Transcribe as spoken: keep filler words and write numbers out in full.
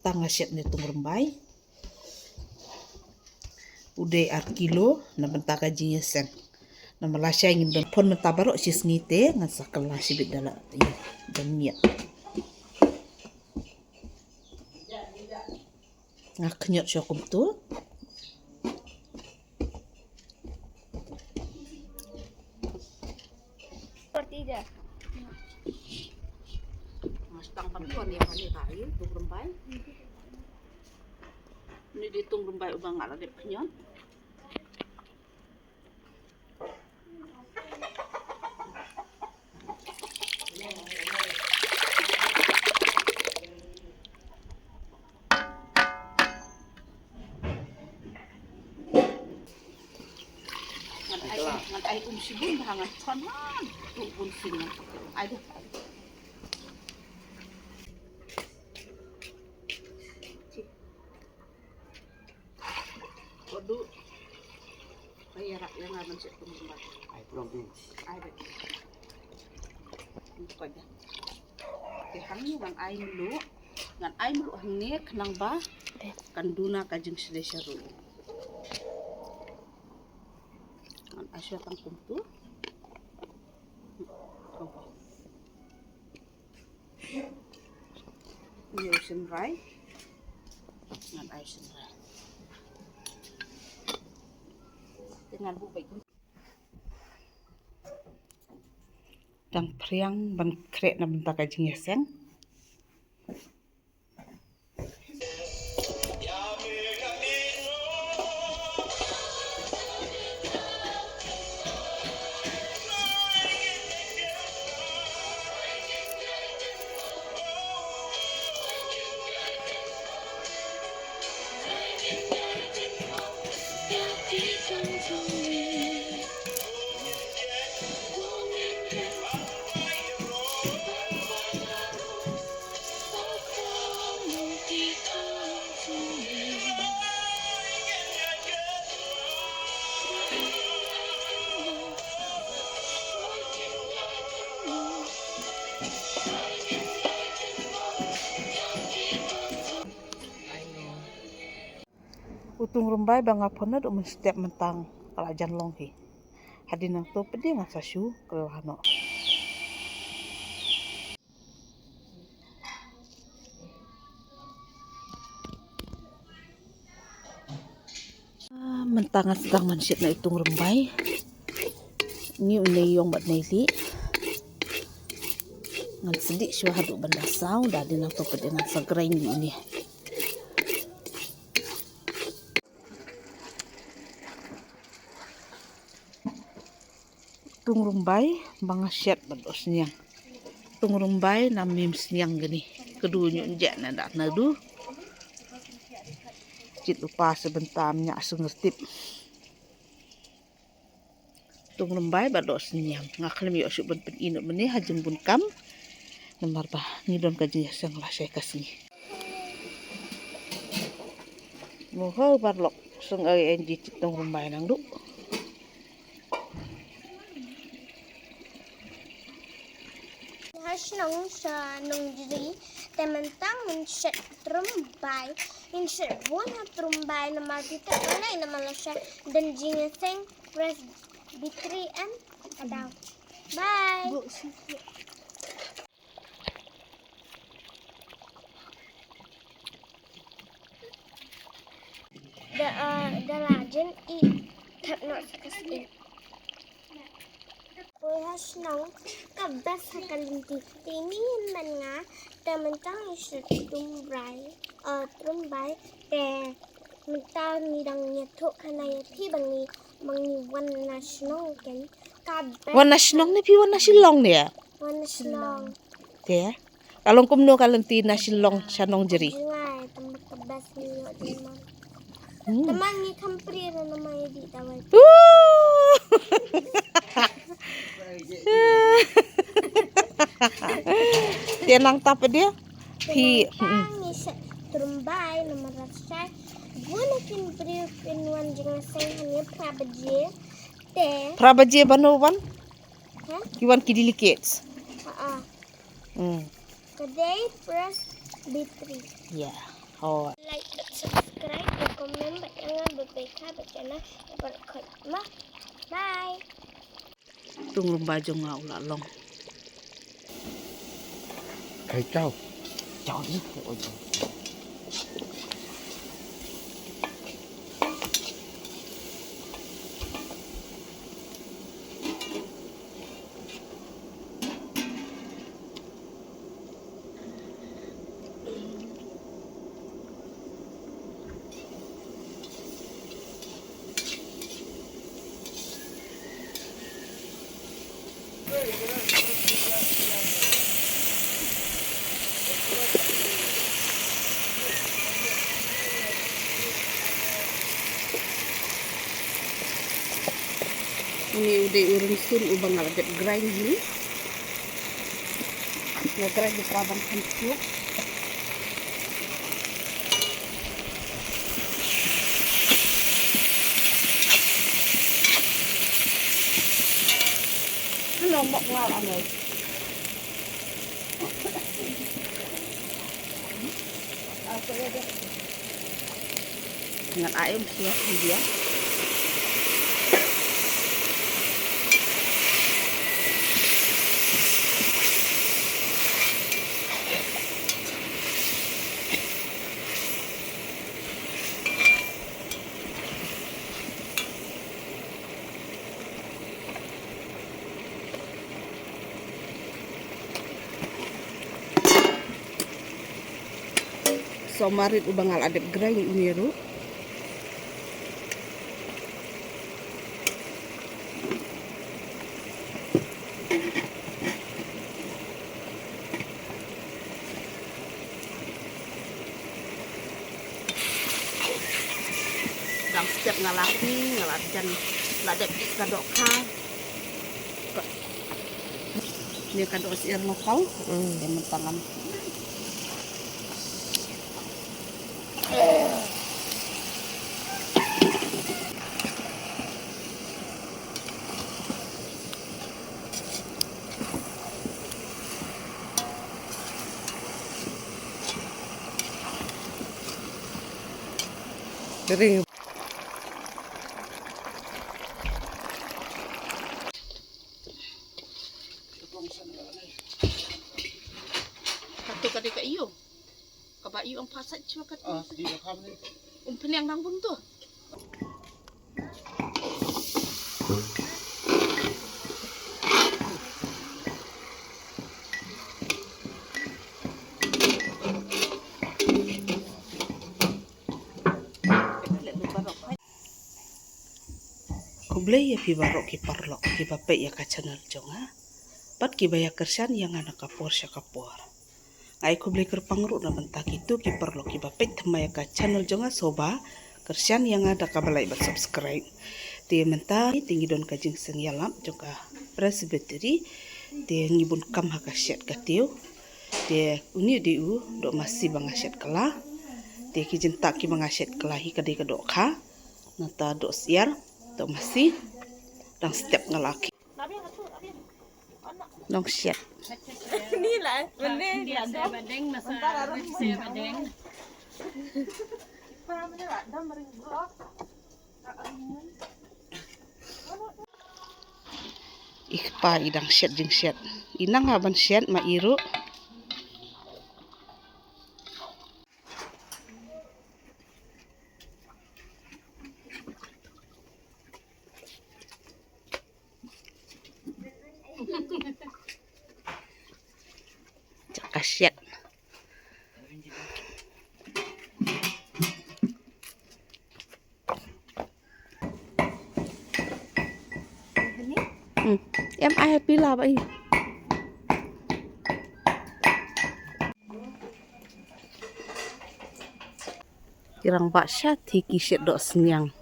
Tang nga shet ne tung rymbai. U dei ar kilo na bynta ka jingïaseng. Namar lashai ngim don pon mynta baroh shi sngi te ngan sa kylla shibit da la ïa da miet. Nga khñiot shuwa kumtu. Nga sdang ban pon ïa kane ka ïa tung rymbai. Ni dei tung rymbai uba nga la dep khñiot. Ngan ai, ngan ai um shibun bha ngan chon ha. Tu bun sing ngan ai du. Kodu. Ka ïarap ïa nga ban shet kum kumba. Ai prong phi. Ai bet. Ko ja. Te hangne ngan ai mluh. Ngan ai mluh hangne khnang ba kan duna ka jingshlei sha ruh. Ngan ai shuwa tang kumtu. Ngi u shynrai. Ngan ai shynrai. Te ngan buh beit. Dang phriang ban khreh na bynta ka jingïaseng. U tung rymbai ba nga phon na duk mynstep mynta ka la jan long hi. Hadien nangto pdeng ngan sa shu kylla noh. Ah, mynta nga sdang ban shet na i tung rymbai. Ngi une ïong bad une lieh. Ngan sdieh shuwa haduh ban da saw, da dei nangto pat ngan sa grind ïa une. Tung rymbai ba nga shet bad u sniang. Tung rymbai na mim sniang kane. Kadu ñiuh jek na dak nadu. Kit u pa sa bynta ym ñiah sngewtip. Tung rymbai bad u sniang. Nga khlem ïoh shuh ban pyni noh mynne ha jingbun kam. Namar ba ngi don ka jingïaseng lashai ka sngi. Mo ho bar lok song ai en ji tung rymbai nang du. Ha shnong sha Nongjri te mynta ngin shet trumbai, ngin shet bun ha trumbai namar kita ngai namar lashai don jingïaseng Presbytery and Kadaw. Bye. Da, ah, da la jan i thep noh sa ka sngi. Poi ha shnong ka best ha ka lynti. Te ini ïa man nga te mynta ngi shu trumbai, ah, trumbai te mynta ngi dang ïathuh khana ïa phi ba ngi, ba ngi wan na shnong ken. Ka best. Wan na shnong ne phi wan na Shillong ne? Wan na shnong. Te. Ka long kumno ka lynti na Shillong sha Nongjri? Ngai, tang ba ka best ngi ïoh dei ma. Hmm. Tang ba ngi kham prir na ma ïa dih tawai. Woo! Te nangta pat de? Phi, hmm. Ngi shet trumbai namar lashai. Bun na kin briew kin wan jingïaseng hangne phra baje. Te. Phra baje bano wan? Ha? Ki wan ki delegates. Ha, ah. Hmm. Ka dei Presbytery. Yeah. Oh. Like bad subscribe bad comment bad ïa nga bad beka bad ïa na bad khot ma. Bye. Tung rymba jong nga u la long. Kai kau. Kau ni. Une u dei u rynsun uba nga la dep grind hi. Nga grind hi para ban kyntiuh. Hello, mok ngal ano. Ngan ai um siap dia. Sohmarit uba nga la dep grind une ruh. Dang step nga la hi, nga la jan, la dep ka dohkha. Ka, ne ka doh syiar lokal. Mm. Te mynta ngan. Ring. Kato ka dei ka ïew. Kaba ïew ong pasat chua kato. Ah, di ka kam ni. Um pynïang dang bun to. Khublei ïa phi baroh ki paralok kiba peit ïa ka channel jong nga bad kiba ïa kyrshan ïa nga na ka por sha ka por. Nga ai khublei kyrpang ruh na bynta kito ki paralok kiba peit thymmai ïa ka channel jong nga, sngewbha kyrshan ïa nga da kaba like bad subscribe. Te mynta te ngi don ka jingseng ïalap jong ka Presbytery. Te ngi bun kam ha ka shet ka tiew. Te une u dei u doh masi ba nga shet kylla. Te ki jingtah kiba nga shet kylla hi ka dei ka dohkha. Nangta doh syiar, doh masi. Dang step nga la khih. Nong shet. Ni la, bende. Dia saya badeng, masa saya badeng. I kpa i dang shet jingshet. I nang ha ban shet ma i ruh. Ka shet. Hmm. Em ai pila ba i. Ki rangbah sha te ki shet doh synñiang.